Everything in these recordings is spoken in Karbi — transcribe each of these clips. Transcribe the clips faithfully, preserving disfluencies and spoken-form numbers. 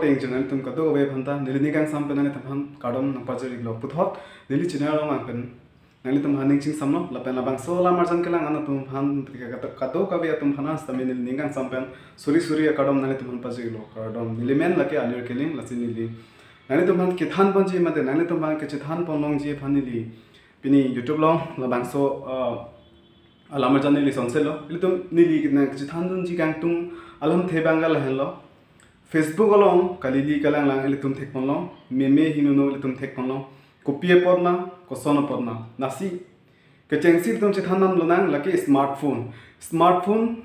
Ingjir nanglitum kadokave aphanta neli ning kangsam pen nanglitum aphan kardom nangpajir-iklo. Puthot neli channel along nang pen nanglitum aphan ning chingsamlo, lapen labangso alam arjan kelang an atum aphan kadokave atum aphan sitame neli ning kangsam pen suri suri akardom nanglitum aphan pajir-iklo. Kardom, neli men lake Anir Killing, lasi neli nanglitum aphan kethan ponji mate nanglitum aphan kachethan pon longji aphan neli pini YouTube along labangso, ah, alam arjan neli sonselo. Ilitum neli nangchethan dunji kangtung alamthe abang ke lahenlo. Facebook along kalili kalanglang ilitum thek ponlong, meme hingno ilitum thek ponlong. Kopi apot ma, koson apot ma. Lasi kechengsi ilitum chethan nam lonang lake smartphone. Smartphone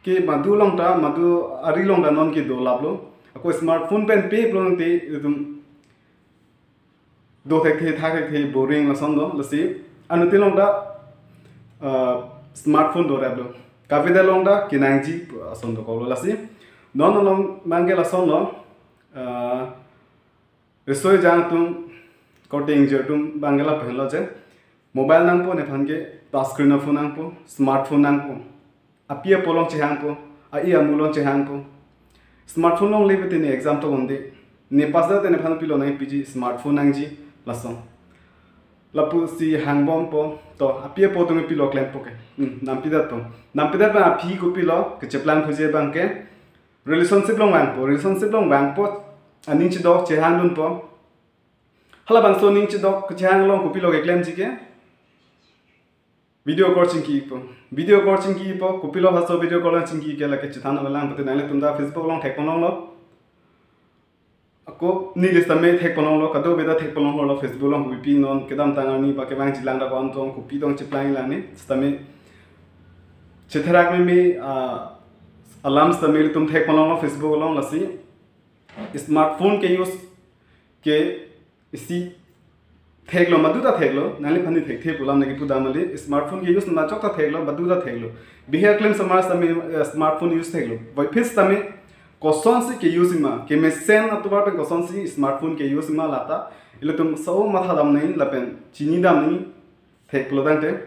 ke madu along ta, madu ari along ta non ke dolaplo. Ako smartphone pen pe plong te ilitum do thekthe, tha thekthe, boring lason do, lasi anuttin along ta, ah, smartphone doraplo. Kavedet along ta kenangji ason dokoklo, lasi non along abang ke lasonlo, ah, riso-ejang atum, korte ingjir atum abang ke lapu henlo je mobile nangpo, nephan ke touch screen aphone nangpo, smartphone nangpo. Api apo along chehangpo, a-e amu along chehangpo. Smartphone longle pute ne exam tokon de, ne pass det te nephan pilo nangpiji, smartphone nangji, lason. Lapusi hangbompo, to api apo atum pilo klempo ke. Hmm, nampidet to. Nampidet abang aphi kopilo kecheplang thuji abang ke relationship along vangpo, relationship along vangpo, aning chedok chehang dunpo. Halabangso ning chedok kechehang along kopilo keklemji ke video call chingkipo. Video call chingkipo, kopilo halaso video call chingki ke lake chethan avelang pute nanglitum ta Facebook along thek ponlonglo. Ako neli sitame thek ponlonglo, kadokave ta thek ponlonglo, Facebook along kopi non kedamtang arni ba kevangji lang ta ko-an tong kopi tong cheplang lang ne. Sitame chetherak meme, ah, alam sitame ilitum thek ponlonglo Facebook along, lasi smartphone ke use ke isi theklo, madu ta theklo, nangliphan ne thekthe pu alam nangkipu dam kali, smartphone ke use majok ta theklo, madu ta theklo. Bihe klem samar sitame, eh, smartphone use theklo. Voiphit sitame kosonsi ke use ma, kemesen atovar pen kosonsi smartphone ke use ma lata ilitum so matha dam nangji lapen chini dam nangji theklo tangte.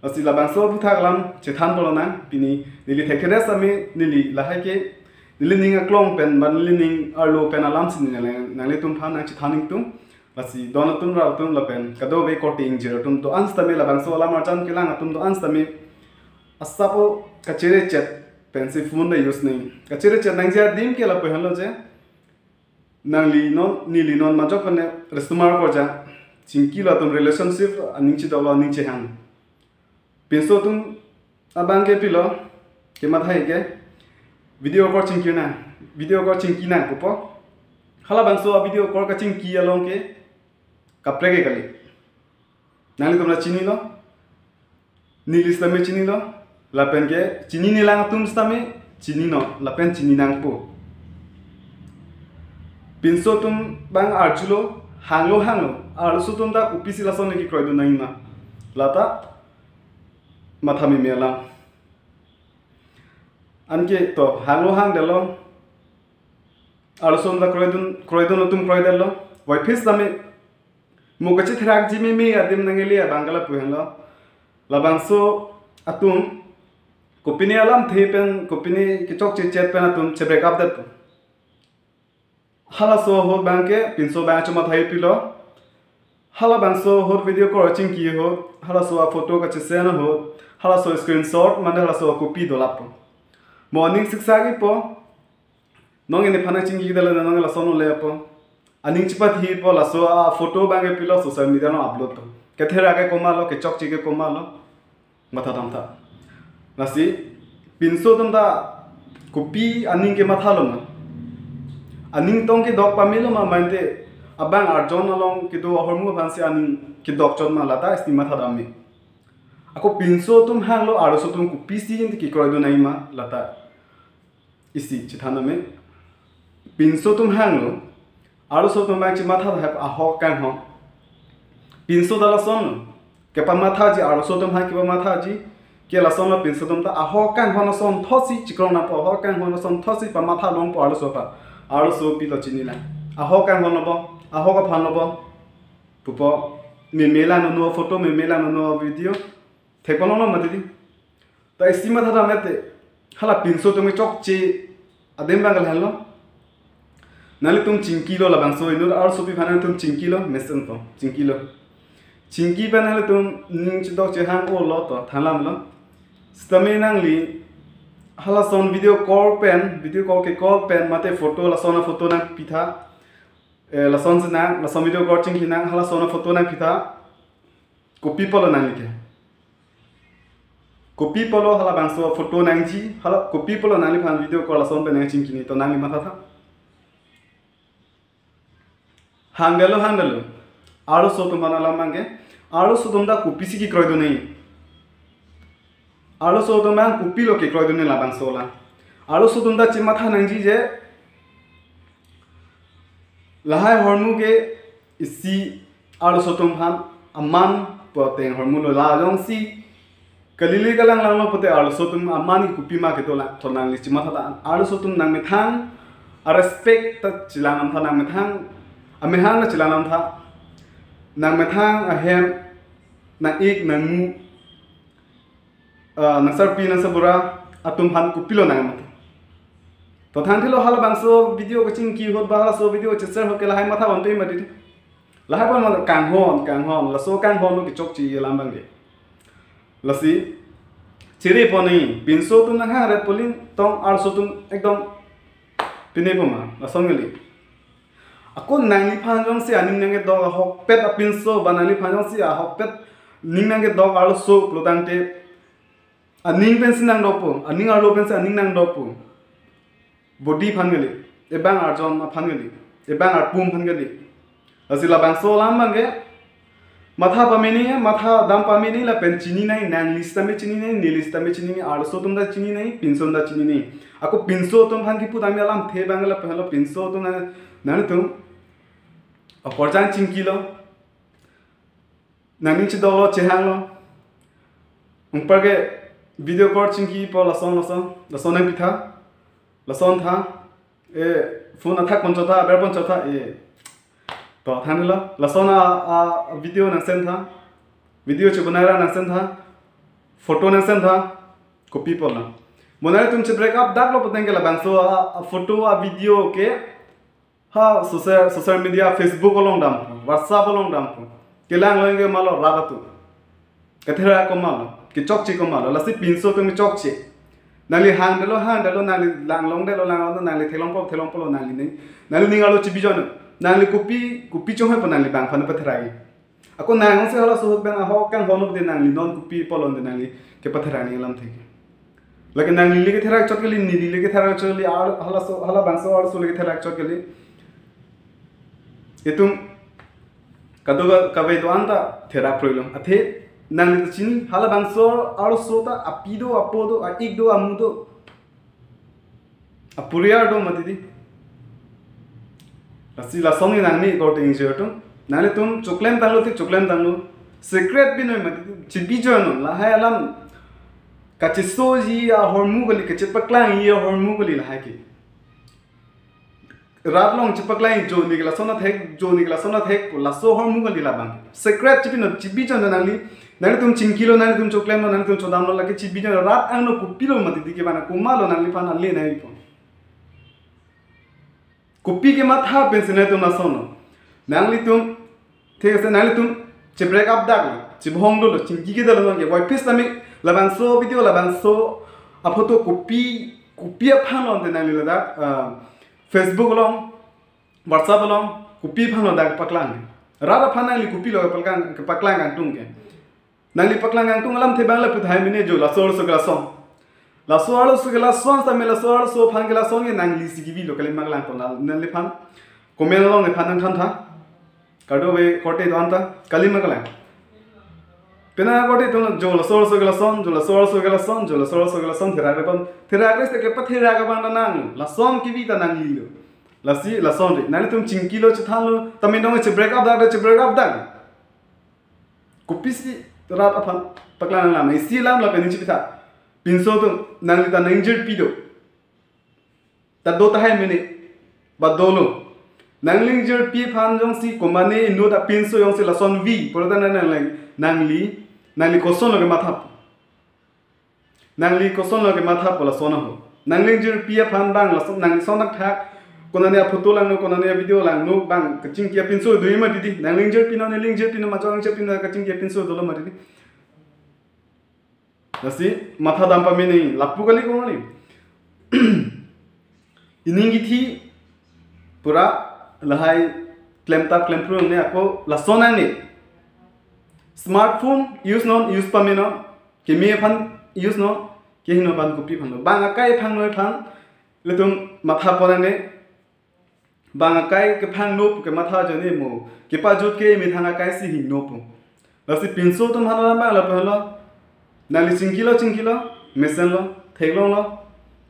Lasi labangso aphuthak alam chethan pon lonang, pini neli thekthedet sitame neli lahai ke neli ning aklong pen ba neli ning arlo pen alamsi neli nanglitum aphan nangchethan ingtung. Lasi don atum, rao atum lapen kadokave korte ingjir atum do-an sitame, labangso alam arjan kelang atum do-an sitame asapo kachere chet pensi phone ta use nangji. Kachere chet nangji adim ke lapu henlo je nangli non, neli non majok pen ne risomar korja chingkilo atum, relationship aning chedoklo, aning chehang. Pinso atum abang ke pilo, kematha ke video call chingki nang, video call chingki nang pupo. Halabangso a-video call kachingki along ke kaprek ke kali. Nanglitum ta chinilo, neli sitame chinilo, lapen ke chinine lang atum sitame chinilo, lapen chini nangpo. Pinso atum abang arjulo, hanglo hanglo, arloso atum ta kopisi lason ne kekroidun nangji ma, lata matha meme alam. Anke to hanglo hangdetlo, arloso atum ta kroidun, kroidun atum kroidetlo, voiphit sitame mo kachetherakji meme adim nangli abang ke lapu henlo. Labangso atum kopine alamthe pen, kopine kechokche chet pen atum che-break up detpo. Halaso ahut abang ke pinso abang chomatha pilo. Halabangso ahut video call chingki ahut, halaso a-photo kachesend ahut, halaso screenshot mane halaso a-copy dolappo. Mo aning siksak-ikpo. Nonke nephan nangchingki dala nonke lason ole apo. Aning chepathi-ikpo, laso a-photo abang ke pilo social media along upload to. Ketherak ke komatlo, kechokche ke komatlo, matha damtha. Lasi pinso atum ta kopi aning kemathalo ma, aning tong kedok pamelo ma, mante abang arjon along kedo ahormu aphansi aning kedok chot ma, lata isi matha dam me. Ako pinso atum hanglo, arloso atum kopisi inte kekroidun nangji ma, lata isi chethan dam me. Pinso atum hanglo, arloso atum abang chematha tahai ahok kanghon. Pinso ta lasonlo, kepamathaji, arloso atum hai kepamathaji ke lasonlo, pinso atum ta ahok kanghon asonthotsi chikrong nangpo, ahok kanghon asonthotsi pamatha longpo arloso aphan. Arloso pilo chinilang. Ahok kanghon lo bo, ahok aphan lo bo pupo, meme lang nono photo, meme lang nono video thek ponlonglo mati di. Ta isi matha dam mete, hala pinso atum kechokche adim abang ke lahenlo. Nanglitum chingkilo labangso inut arlosopi aphan nanglitum chingkilo, mesen to, chingkilo. Chingki pen nanglitum ning chedok chehang olo to, thanlamlo. Sitame nangli halason video call pen, video call ke call pen, mate photo, lason a photo nangpitha. Eh, lason si nang, lason video call chingki nang, halason a photo nangpitha. Kopi apotlo nangli ke? Kopi apotlo halabangso photo nangji, hala kopi apotlo nangliphan video call lason pen nangchingkini to nangli mathatha. Hangdelo, hangdelo. Arloso atum aphan alam abangke. Arloso atum ta kopisi kekroidunji? Arloso atum abang kopilo kekroidunji labangso la? Arloso atum ta chematha nangji je, lahai ahormu ke isi arloso atum aphan aman pute ahormu lo, la jongsi kalili kalang langlo pute arloso atum aman ke kopima kedo la, to nangli chemathatha. Arloso atum nangmethang arespect ta chelang nangtha, nangmethang amahang ta chelang nangtha. Nangmethang ahem, nang-ik nangmu, ah, nangsarpi nangsarbura atum aphan kopilo nangmatha? To thangthelo, halabangso video kachingki ahut ba halaso video cheshare ahut ke lahai matha ponpe mati. Lahai pon ma kanghon, kanghon, laso kanghon lo kechokche alam abangke. Lasi, chiri pon nangji, pinso atum nanghang ret polin tong arloso atum ekdom pine poma, lason kali. Ako nangliphan jongsi aning nangkedok ahokpet apinso, ba nangliphan jongsi ahokpet ning nangkedok arloso pulotangte, aning pensi nangdokpo, aning arlo pensi aning nangdokpo. Body aphan kali, ebang arjon aphan kali, ebang arpum aphan kali. Lasi labangso alam abangke matha pame nangji, matha dam pame nangji, lapen chini nangji, nangli sitame chini nangji, neli sitame chini nangji, arloso atum ta chini nangji, pinso atum ta chini nangji. Ako pinso atum aphan kipu tame alamthe abang lapen halo pinso atum nang, nangtum okorjang chingkilo. Nangning chedoklo, chehanglo. Anparke video call chingkipo lason, lason, lason nangpitha. Lason tha. Eh, phone athak ponchotha, aber ponchotha, eh. To, thanlo. Lason a, a video nangsendtha. Video chebonai ra nangsendtha. Photo nangsendtha. Kopi apotlo? Mo nanglitum che-break up daklo putangte labangso a, a photo a video ke ha social, social media, Facebook along dampo, WhatsApp along dampo. Kelang lo ke malo rat atum. Katherak komatlo, kechokche komatlo, lasi pinso atum kechokche. Nangli hangdelo, hangdelo, nangli langlongdelo, langlongdelo, nangli theklongpo, theklongpolo, nangli ning, nangli ning arlo chebijon. Nangli kopi, kopi chonghoipo nangli bang aphan patherakji? Ako nang si halaso ahut pen ahok kanghon pute nangli non kopi apotlo te nangli kepatherak nangji alamthe ke? Lake nangli le ketherak chot kali, neli le ketherak chot kali, ar halaso, halabangso arloso le ketherak chot kali. Itum kado ka, kave do-an ta therak kroilo. Athe nangli ta chini, halabangso arloso ta api do, apo do, a-ik do, amu do, apuriar do mati di. Lasi lason ni nangni korte ingjir atum, nanglitum choklem tanglo, tik choklem tanglo. Secret binoi mati di, chebijon non, lahai alam kachesoji ahormu kali, kachepaklangji ahormu kali lahai ke. Rat along chepaklang, jo neke lason athek, jo neke lason athek, laso ahormu kali labang. Secret chebi non, chebijon non nangli, nanglitum chingkilo, nanglitum choklemlo, nanglitum chodamlo, lake chebijon non, rat angno kopilo mati di ke bana, komatlo nangliphan ale nangpo? Kopi kematha pensi nanglitum lason non? Nanglitum, thik ase, nanglitum che-break up daklo, chebohong dolo, chingki kedolo nangke, wai pis tame labangso video, labangso aphoto kopi, kopi aphanlo te nangli ladak, ah, Facebook along, WhatsApp along, kopi aphanlo dak paklang? Rat aphan nangli kopilo paklang, paklang kangtung ke? Nangli paklang kangtung alamthe abang le puthai mene, jo laso arloso ke lason. Laso arloso ke lason, tame laso arloso aphan ke lason ke nangli si kevilo, kalima kelang pon nangliphan. Comment along nephan nangthan tha. Kadokave korte do-an ta, kalima kelang. Pena korte do, jo laso arloso ke lason, jo laso arloso ke lason, jo laso arloso ke lason, therak re pon, therak re seta kepatherak abang ta nang, lason kevi ta nanglilo. Lasi lason ri, nanglitum chingkilo, chethanlo, tame dong che-break up dak, che-break up dak. Kopisi rat aphan paklang nang lam, isi lam lapen ning chepitha. Pinso atum, nangli ta nangjirpi do. Ta do tahai mene, ba dolo. Nangli nangjirpi aphan jongsi komatne inut apinso jongsi lason vi, pulote nang, nang, nangli, nangli kosonlo kemathapo? Nangli kosonlo kemathapo lason ahut? Nangli nangjirpi aphan bang lason, nangli son thakthak Konane aphoto langno, konane avideo langno, bang kachingki apinso do ma didi. Nangli ingjir pinon, neli ingjir pinon, majok ingjir pinon, kachingki apinso dolo ma didi. Lasi matha dam pame nangji, lapu kali ko nangji. Ining kithi pura lahai klemtap klemprung ne ako lason nangji. Smartphone use non, use pame non, keme aphan use non, kehingno aphan kopi aphan lo. Bang akai aphan noi aphan, ilitum matha pon nangji. Bang akai kephangno pu kematha ajoine mo, kepajut ke methang akai si hingno pu. Lasi pinso atum aphan alam bang lapu helo. Nangli chingkilo, chingkilo, mesenlo, theklonglo,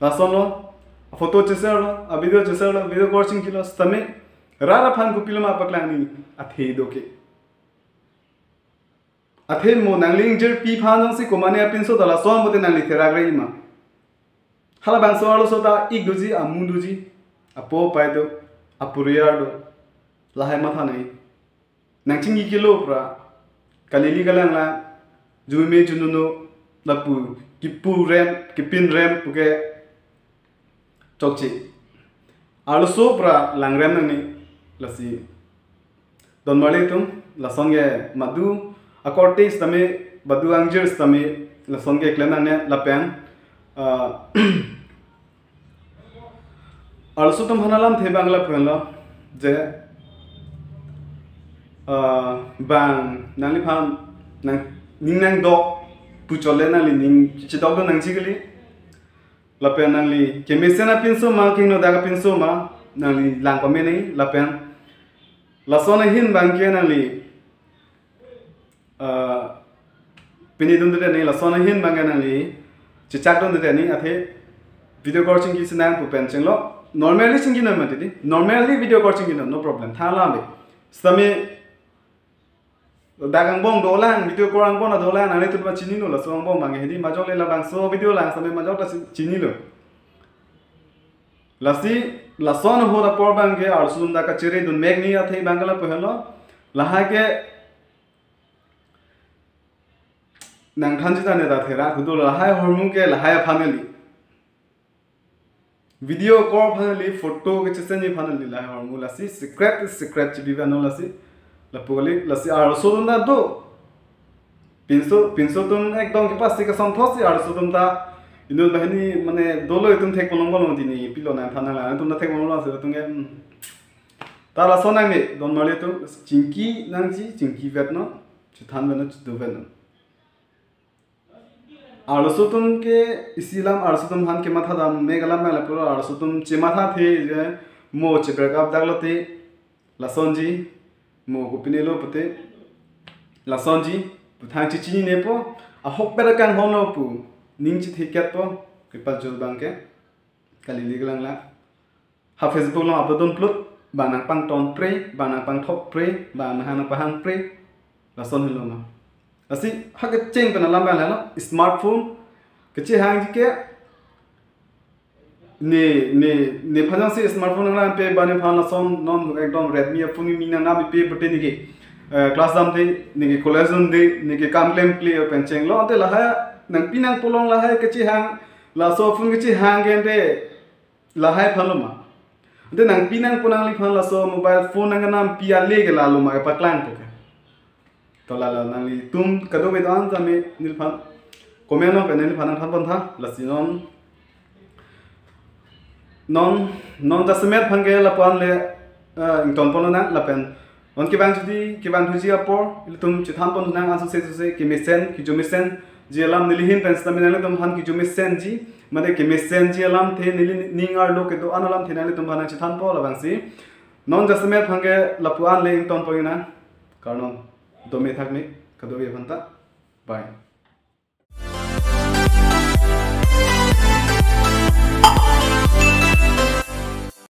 lasonlo, aphoto cheserlo, avideo cheserlo, video call chingkilo, sitame rat aphan kopilo ma paklang nangji athe do ke. Athe mo nangli ingjirpi aphan jongsi komane apinso ta lason pote nangli therak re ma. Halabangso arloso ta ik doji, amu doji, apo apai do, aporiar do. Lahai matha nangji. Nangchingki kilo pura. Kalili kalanglang, jume jununo, lapu, kipu rem, kipin rem, puke chokche. Arloso pura langrem nangji, lasi. Don marli atum, lason ke madu akorte sitame, madu angjir sitame, lason ke klem nangne lapen, ah, arloso atum aphan alamthe bang lapu henlo, je, ah, bang nangliphan nang, ning nangdok pu chot le nangli ning chedok do nangji kali. Lapen nangli kemesen apinso ma, kehingno adak apinso ma, nangli lang pame nangji, lapen lason ahin bang ke nangli, ah, pini dun dede nangji, lason ahin bang ke nangli chechak dun dede nangji, athe video call chingki sinang pu pen chenglo, normally chingki non mati di, normally video call chingki non, no problem, tha alam be. Sitame dak angbong dolang, video call angbong dolang, nanglitum ta chinilo, laso angbong bang hedi majok le labangso video lang sitame majok ta chi-, chinilo. Lasi, lason ahut apor bang ke arloso atum ta kachere dun mek nangji athe bang ke lapu henlo. Lahai ke nangthanji ta ne ta therak, hudu lahai ahormu ke lahai aphan kali. Video call aphan kali, photo kechesenji aphan kali, lahai ahormu lasi, secret, secret chibi vano lasi, lapu kali, lasi arloso atum ta do. Pinso, pinso atum ekdom kepasi kasonthot si arloso atum ta, inut banghini mane dolo itum thek ponlong ponlong dini, pilo nangthan nanglang, itum ta thek ponlong lasi, itum ke, hmm. Ta lason nangji, don marli atum, chingki nangji, chingki vet non, chethan vet non, chedo vet non. Arloso atum ke isi alam arloso atum aphan kematha dam mek alam bang lapu arloso atum chematha the je mo che break up dak lote lasonji mo kopine lo pote lasonji puthang chechinine po ahokpet akanghon lo pu ning chetheket po kepajut bang ke kalili kalanglang. Ha Facebook along upload dun plut, bang nangpangton pre, bang nangpangthok pre, bang nang nangpahang pre, lason helo ma. Lasi ha kecheng pen alam bang lo, smartphone kechehangji ke, ne, ne, nephan jongsi smartphone nanglang pe, bang nephan lason non ekdom Redmi aphone kimi nangnam pe pote neke, eh, class damde, neke college dunde, neke kam klemkle pen chenglo, ante lahai nangpi nangpolong lahai kechehang, laso phone kechehang ke ante lahai aphan lo ma. Ante nangpi nangpo nangliphan laso mobile phone nangnampi ale ke lalo ma kepaklang po ke. To lalo nanglitum kadokave do-an sitame neliphan comment along pen neliphan nangthan pontha lasi non non non jasemet aphan ke lapu-an le, eh, ington pon nang lapen non kevang judi kevang thuji apor ilitum chethan pon nang ansose sose kemesen kecho mesenji alam neli ahin pen sitame nanglitum aphan kecho mesenji mane kemesenji alamthe neli ning arlo kedo-an alamthe nanglitum aphan nangchethan po labangsi. Non jasemet aphan ke lapu-an le ington pon nang. Karnon dome thakme kadokave aphan ta. Bye.